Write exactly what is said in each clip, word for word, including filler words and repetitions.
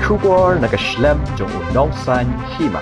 Khubor na ka shlem jong u Nongsaiñ Hima.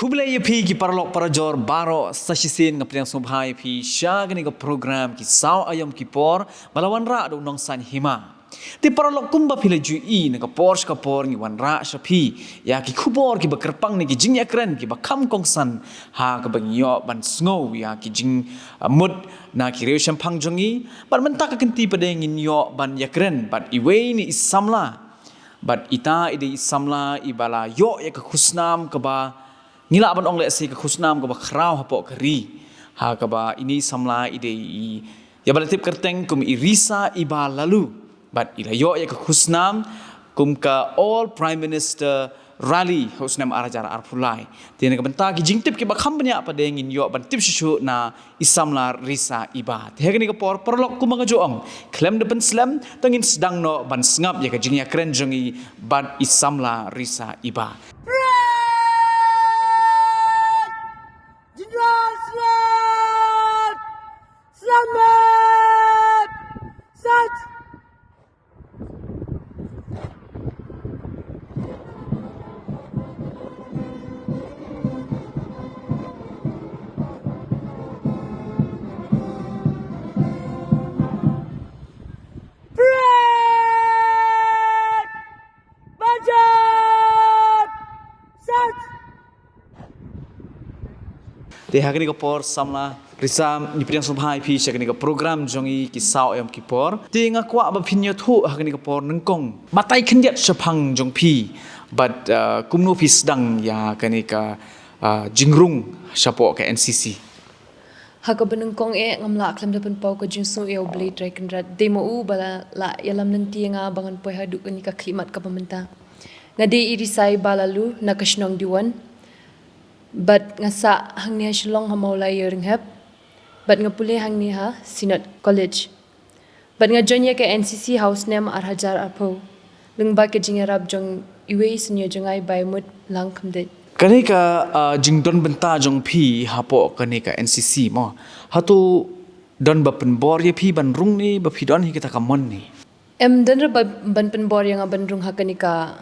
Khublei ïa phi ki paralok parajor baroh, sa shisien nga pdiang sngewbha ïa phi sha kane ka program Ki Saw Aïom Ki Por ba la wanrah da u Nongsaiñ Hima. Te paralok, kumba phi la ju ïohi, na ka por sha ka por ngi wanrah sha phi ïa ki khubor kiba kyrpang ne ki jingïakren kiba kham kongsan ha kaba ngi ïoh ban sngew ïa ki jingmut na ki riewshemphang jong ngi. Bad mynta ka kynti pat de ngin ïoh ban ïakren bad iwei na i samla. Bad ita i dei i samla iba la ïoh ïa ka khusnam kaba ngi lah ban ong lehse ka khusnam kaba khraw hapoh ka ri. Ha kaba ine i samla i dei i, ïa ba la tip kyrteng kum i Risa Iba Laloo. Bad i la ïoh ïa ka khusnam kum ka All Prime Minister Rally ha u snem ar hajar arphew lai. Te na ka bynta ki jingtip kiba kham bniah pat de ngin ïoh ban tip shuh shuh na i samla Risa Iba. Te ha kane ka por paralok, kumba nga ju ong, khlem da pynslem, to ngin sdang noh ban sngap ïa ka jingïakren jong i bad i samla Risa Iba. Te ha kane ka por samla Risa, ngi pdiang sngewbha ïa phi sha kane ka program jong ngi Ki Saw Aïom Ki Por. Te nga kwah ba phin ïathuh ha kane ka por nyngkong, batai khyndiat shaphang jong phi bad, uh, kumno phi sdang ïa kane ka, uh, jingrung shapoh ka N C C. Ha kaba nyngkong eh ngam lah khlem da pynpaw ka jingsngew ïa U Blei Trai Kynrad. Dei ma u ba la, la ïalam lynti ïa nga ba ngan poi haduh kane ka khlieh mat kaba mynta. Nga dei i Risa Iba Laloo na ka shnong Diwon. Bad nga sah hangne ha Shillong ha Mawlai Ïewrynghep. Bad nga pule hangne ha Synod College. Bad nga join ïa ka N C C ha u snem ar hajar arphew. Lyngba ka jingïarap jong iwei i senior jong nga i Bah Mut Langkhymdeit. Kane ka, ah, jingdon bynta jong phi hapoh kane ka N C C mo, hato don ba pynbor ïa phi ban rung ne ba phi don hi kata ka mon ne? Em, don ruh ba, ban pynbor ïa nga ban rung ha kane ka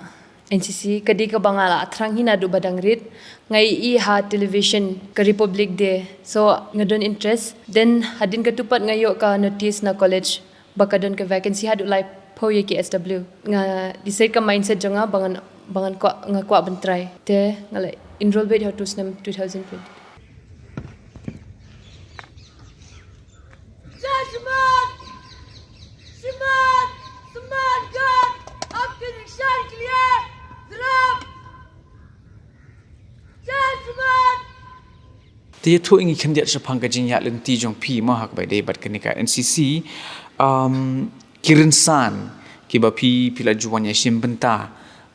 N C C, ka dei kaba nga la thrang hi naduh ba dang rit. Nga ïohi ha television ka Republic Day, so nga don interest. Then hadien katto pat nga ïoh ka notice na college ba ka don ka vacancy haduh laiphew ïa ki S W. Nga decide, ka mindset jong nga ba ngan, ba ngan kwah, nga kwah ban try. Te nga la enroll beit ha u snem two thousand twenty. Judgment! Shimon! Shimon God! Up in the shan clear! Drop! Judgment! Te ïathuh ïa ngi khyndiat shaphang ka jingïaid lynti jong phi mo ha kaba ïadei bad kane ka N C C, um, ki rynsan kiba phi, phi la ju wan ïashim bynta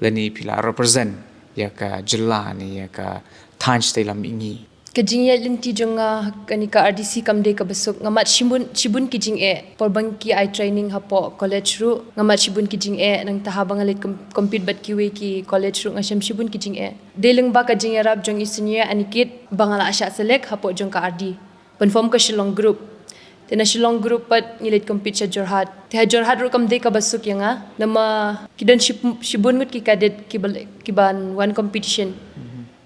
lane phi la represent ïa ka jylla ne ïa ka thaiñ shatei lam ïa ngi. Ka jingïaid lynti jong nga ha kane ka R D C kam dei kaba suk, nga mad shibun, shibun ki jingeh. Por ba ngi ai training hapoh college ruh nga mad shibun ki jingeh, nangta haba nga leit com-, compete bad kiwei ki college ruh nga shem shibun ki jingeh. Dei lyngba ka jingïarap jong i senior Anikit ba nga la shah select hapoh jong ka R D ban form ka Shillong group. Te na Shillong group pat ngi leit compete sha Jorhat. Te ha Jorhat ruh kam dei kaba suk ïa nga, namar ki don shib-, shibun ngut ki cadet kiba, kiban wan competition.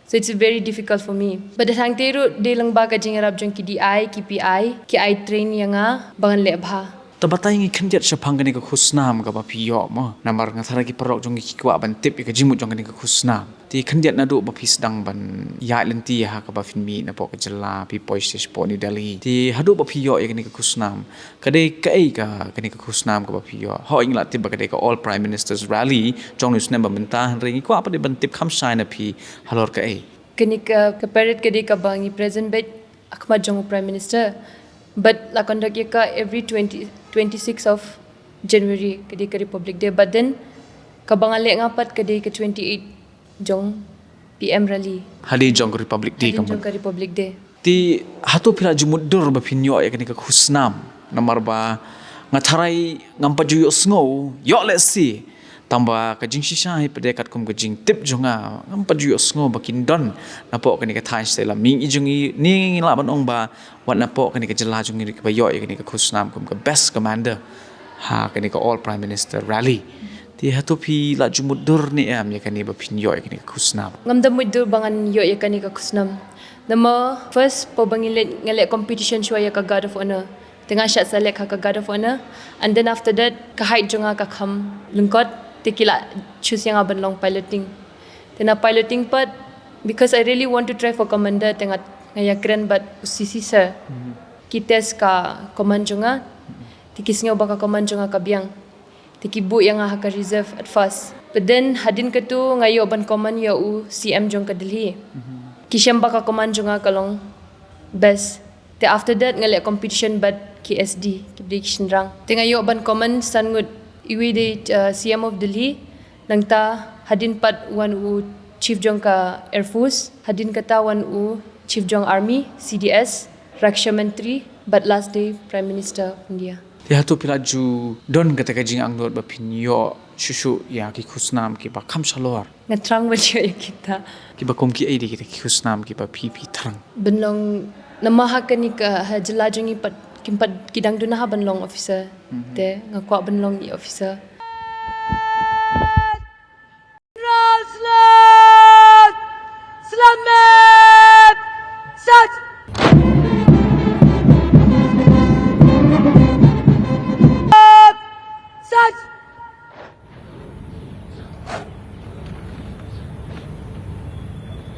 So it's very difficult for me. Bad ha tang te ruh dei lyngba ka jingïarap jong ki D I, ki P I, ki ai train ïa nga ba ngan leh bha. To batai ïa ngi khyndiat shaphang kane ka khusnam kaba phi ïoh mo, namar nga tharai ki paralok jong ngi ki kwah ban tip ïa ka jingmut jong kane ka khusnam. Te khyndiat naduh ba phi sdang ban ïaid lynti ha kaba phin mih napoh ka jylla, phi poi sha shapoh New Delhi. Te haduh ba phi ïoh ïa kane ka khusnam, ka dei kaei ka, kane ka khusnam kaba phi ïoh? Hooid, ngi la tip ba ka dei ka All Prime Minister's Rally jong u snem ba mynta, hynrei ngi kwah pat de ban tip kham shai na phi halor kaei. Kane ka, ka parade ka dei kaba ngi present beit ha khmat jong u Prime Minister. Bad la conduct ïa ka every twenty, twenty-six of January, ka dei ka Republic Day. But then kaba nga leh nga pat ka dei ka twenty-eight jong P M rally. Hadien jong ka Republic Day. Hadien jong ka Republic Day. Te hato phi la ju mutdur ba phin ïoh ïa kane ka khusnam? Namar ba nga tharai ngam pat ju ïohsngew, ïoh lehse. Tangba ka jingshisha hi pat de katkum ka jingtip jong nga, ngam pat ju ïohsngew ba kin don napoh kane ka thaiñ Shillong. Mynta jong ngi, ngi lah ban ong ba wat napoh kane ka jylla jong ngi ruh kiba ïoh ïa kane ka khusnam kum ka best commander ha kane ka All Prime Minister Rally. Te hato phi la ju mutdur ne em ïa kane ba phin ïoh ïa kane ka khusnam? Ngam da mutdur ba ngan ïoh ïa kane ka khusnam. Namar first, por ba ngi leh, nga leh competition shuwa ïa ka Guard of Honor. Te nga shah select ha ka Guard of Honor. And then after that, ka height jong nga ka kham lyngkot. Te ki la choose ïa nga ban long piloting. Te na piloting pat, because I really want to try for commander, te nga, nga ïakren bad u C C sir. Ki test ka command jong nga. Te ki sngew ba ka command jong nga ka biang. Te ki buh ïa nga ha ka reserve at first. But then hadien katu nga ïoh ban command ïa u C M jong ka Delhi. Ki shem ba ka command jong nga ka long best. Te after that nga leh competition bad ki S D, ki dei ki shynrang. Te nga ïoh ban command san ngut, iwei i dei, uh, C M of Delhi, nangta hadien pat wan u chief jong ka Air Force, hadien kata wan u chief jong Army, C D S, Raksha Mantri, bad last dei Prime Minister of India. Te hato phi la ju don kata ka jingangnud ba phin ïoh shuh shuh ïa ki khusnam kiba kham shalor? Nga thrang ban ïoh ïa kita. Kiba kum kiei de kita ki khusnam kiba phi, phi thrang? Ban long, namar ha kane ka, ha jylla jong ngi pat, kim pat ki dang duna ha ban long officer. Te nga kwah ban long i officer.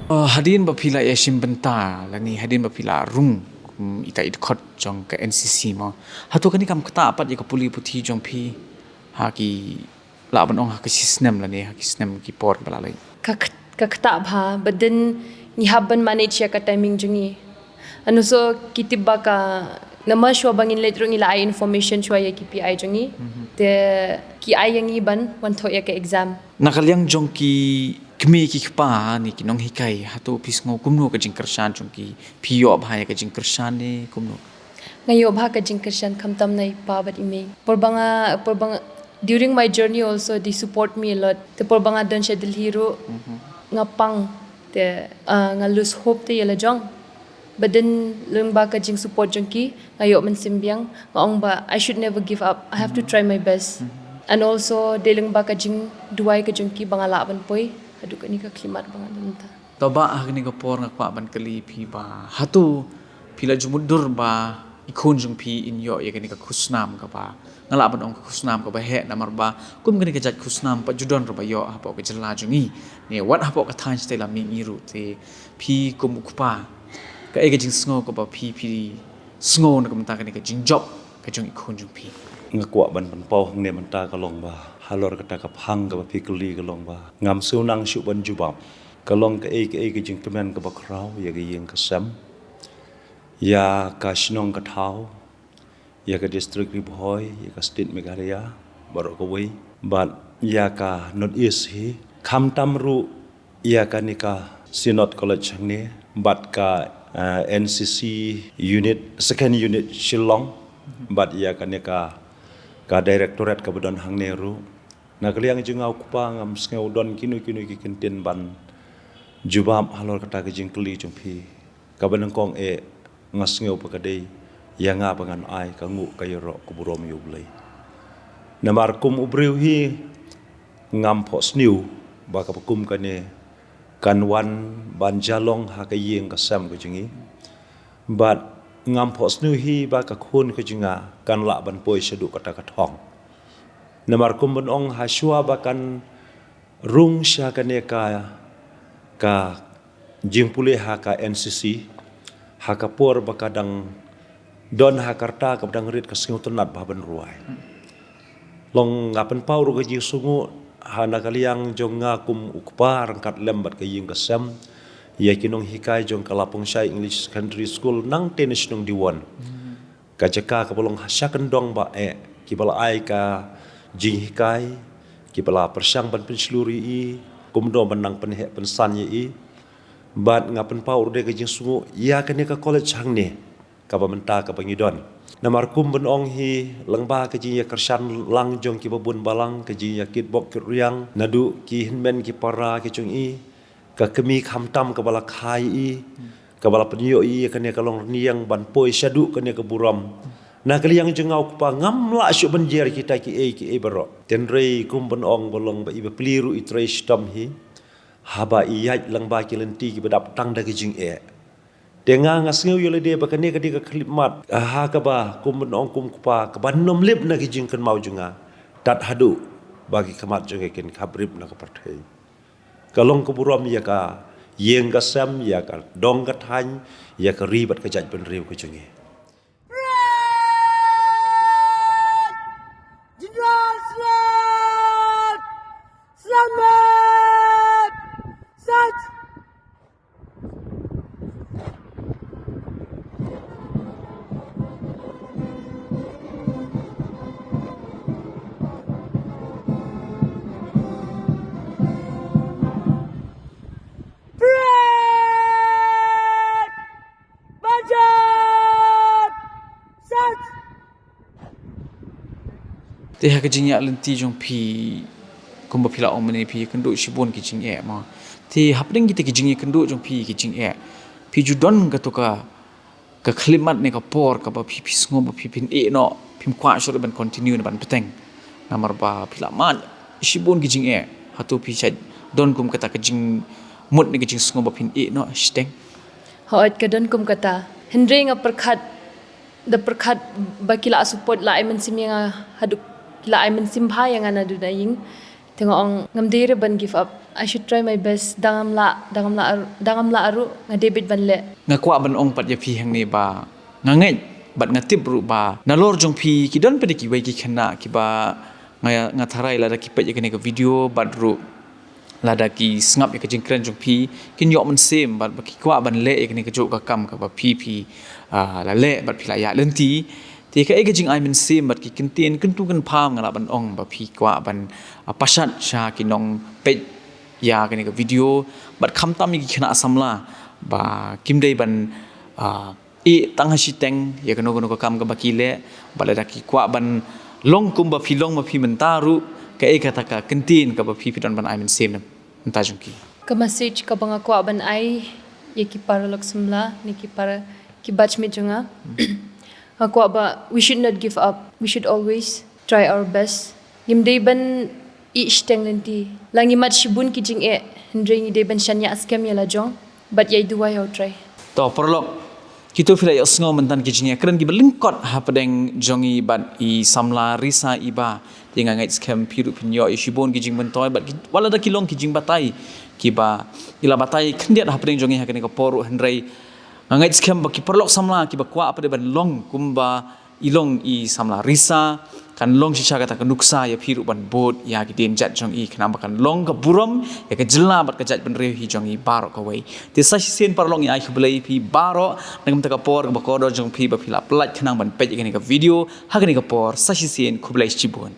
Uh, hadien ba phi la ïashim bynta lane hadien ba phi la rung kum ita i dkhot jong ka N C C mo, hato kane kam ktah pat ïa ka pule puthi jong phi ha ki, lah ban ong ha ki snem lane ha ki snem ki por ba la leit? Ka kt-, ka ktah bha, but then ngi hap ban manage ïa ka timing jong ngi. Ano so ki tip ba ka, namar shuwa ba ngin leit ruh ngi la ai information shuwa ïa ki P I jong ngi. Te ki ai ïa ngi ban wan thoh ïa ka exam. Na ka liang jong ki kmie ki kpa ne ki nonghikai, hato phi sngew kumno ka jingkyrshan jong ki? Phi ïoh bha ïa ka jingkyrshan ne kumno? Nga ïoh bha ka jingkyrshan khamtam na i pa bad i mei. Por ba nga, por ba nga, during my journey also they support me a lot. Te por ba nga don sha Delhi ruh, nga pang, te, ah, nga lose hope te ïa la jong. But then lyngba ka jingsupport jong ki, nga ïoh mynsiem biang, nga ong ba I should never give up. I have to try my best. And also dei lyngba ka jingduwai ka jong ki ba nga lah ban poi haduh kane ka khyllipmat ba nga don mynta. Te ba ha kane ka por nga kwah ban kylli phi ba hato phi la ju mutdur ba i khun jong phi in ïoh ïa kane ka khusnam kaba, nga lah ban ong ka khusnam kaba heh, namar ba kum kane ka jait khusnam pat ju don ruh ba ïoh hapoh ka jylla jong ngi ne wat hapoh ka thaiñ Shillong mynta ruh. Te phi kum u kpa, kaei ka jingsngew kaba phi, phi sngew na ka bynta kane ka jingjop ka jong i khun jong phi? Nga kwah ban pynpaw hangne mynta ka long ba halor kata ka phang kaba phi kylli ka long ba ngam sngewtynnad shuh ban jubab. Ka long kaei kaei ka jingkmen kaba khraw ïa ka ïing ka sem, ïa ka shnong ka thaw, ïa ka district Ri Bhoi, ïa ka state Meghalaya baroh kawei, bad ïa ka North East hi, khamtam ruh ïa kane ka Synod College hangne bad ka, eh, N C C unit, second unit Shillong, bad ïa kane ka, ka directorate kaba don hangne ruh. Na ka liang jong nga u kpa ngam sngew don kino kino ki kyntien ban jubab halor kata ka jingkylli jong phi. Kaba nyngkong eh nga sngew ba ka dei ïa nga ba ngan ai ka nguh ka ïaroh ka burom ïa U Blei. Namar kum u briew hi ngam phohsniew ba kaba kum kane kan wan ban jia long ha ka ïing ka sem ka jong ngi. Bad ngam phohsniew hi ba ka khun ka jong nga kan lah ban poi shaduh kata ka thong. Namar kum ban ong ha shuwa ba kan rung sha kane ka, ka jingpule ha ka N C C, ha ka por ba ka dang don ha ka rta kaba dang rit ka sngewtynnad bha ban rwai. Long nga pynpaw ruh ka jingsngewnguh ha na ka liang jong nga kum u kpa ryngkat lem bad ka ïing ka sem ïa ki nonghikai jong ka Lapongshai English Secondary School nangta na shnong Diwon. Ka jaka kaba long ha sha kyndong ba eh, kiba la ai ka jinghikai, kiba la pyrshang ban pynshlur ïa i, kumno ban nang pynheh pynsan ïa i. Bad nga pynpaw ruh de ka jingsngew ïa kane ka college hangne kaba mynta kaba ngi don. Namar kum ban ong hi lyngba ka jingïakyrshan lang jong kiba bun balang, ka jingïakitbok kitrwiang naduh ki hynmen ki para ki jong i, ka kmie khamtam kaba la kha ïa i, kaba la pynïoh ïa i ïa kane ka longrynïeng ban poi shaduh kane ka burom. Na ka liang jong nga u kpa ngam lah shuh ban jer kita kiei kiei baroh. Hynrei kum ban ong ba long ba i bapli ruh i trei shitom hi. Haba i ïaid lyngba ki lynti kiba dap tang da ki jingeh. Te nga nga sngew ïa lade ba kane ka dei ka khyllipmat ha kaba kum ban ong kum u kpa kaba nym lip na ki jingkynmaw jong nga. Tad haduh ba ki khmat jong nga kin khap rip na ka pyrthei. Ka long ka burom ïa ka ïing ka sem, ïa ka dong ka thaiñ, ïa ka ri bad ka jaitbynriew ka jong ngi. General Slat! Selamat! Sat! Pret! Bajat! Sat! Te ha ka jingïaid lynti jong phi, kumba phi la ong mynne phi ïakynduh shibun ki jingeh mo. Te hapdeng kita ki jingïakynduh jong phi ki jingeh, phi ju don kato ka, ka khyllipmat ne ka por kaba phi, phi sngew ba phi phin ïeh noh, phim kwah shuh ban continue ne ban bteng. Namar ba phi la mad shibun ki jingeh, hato phi shait don kum kata ka jingmut ne ka jingsngew ba phin ïeh noh shiteng? Hooid, ka don kum kata. Hynrei nga pyrkhat, da pyrkhat ba ki la support, la ai mynsiem ïa nga haduh, ki la ai mynsiem bha ïa nga naduh na ïing. Te nga ong ngam dei re ban give up. I should try my best. Da ngam lah, da ngam lah, da ngam lah ruh, nga dei beit ban leh. Nga kwah ban ong pat ïa phi hangne ba nga ngeit bad nga tip ruh ba nalor jong phi ki don pat kiwei ki khynnah kiba nga, nga tharai lada ki peit ïa kane ka video bad ruh lada ki sngap ïa ka jingkren jong phi, kin ïoh mynsiem bad ba ki kwah ban leh ïa kane kajuh ka kam kaba phi, phi, ah, la leh bad phi la ïaid lynti. Te kaei ka jingai mynsiem bad ki kyntien kyntu kynpham nga lah ban ong ba phi kwah ban, ah, pashat sha ki nongpeit ïa kane ka video bad khamtam ïa ki khynnah samla ba kim dei ban, ah, ïeh tang ha shiteng ïa kano kano ka kam kaba ki leh, bad lada ki kwah ban long kumba phi long ma phi mynta ruh, kaei kata ka kyntien kaba phi, phi don ban ai mynsiem na ka bynta jong ki? Ka message kaba nga kwah ban ai ïa ki paralok samla ne ki para, ki batchmate jong nga. Nga kwah ba we should not give up. We should always try our best. Ngim dei ban ïeh shiteng lynti. La ngi mad shibun ki jingeh, hynrei ngi dei ban shaniah skhem ïa la jong bad ïai duwai ha U Trai. To paralok, kito phi la ïohsngew mynta ki jingïakren kiba lyngkot hapdeng jong i bad i samla Risa Iba. Te nga ngeit skhem phi ruh phin ïoh ïa shibun ki jingmyntoi bad ki, wat lada ki long ki jingbatai kiba i la batai khyndiat hapdeng jong i ha kane ka por ruh, hynrei nga ngeit skhem ba ki paralok samla kiba kwah pat ban long kumba i long i samla Risa, kan long shisha kata ka nuksa ïa phi ruh ban bud ïa ki dienjat jong i, khnang ba kan long ka burom ïa ka jylla bad ka jaitbynriew hi jong i baroh kawei. Te sa shisien paralok, ngi ai khublei ïa phi baroh na ka bynta ka por kaba kordor jong phi ba phi la pyllait khnang ban peit ïa kane ka video ha kane ka por. Sa shisien khublei shibun.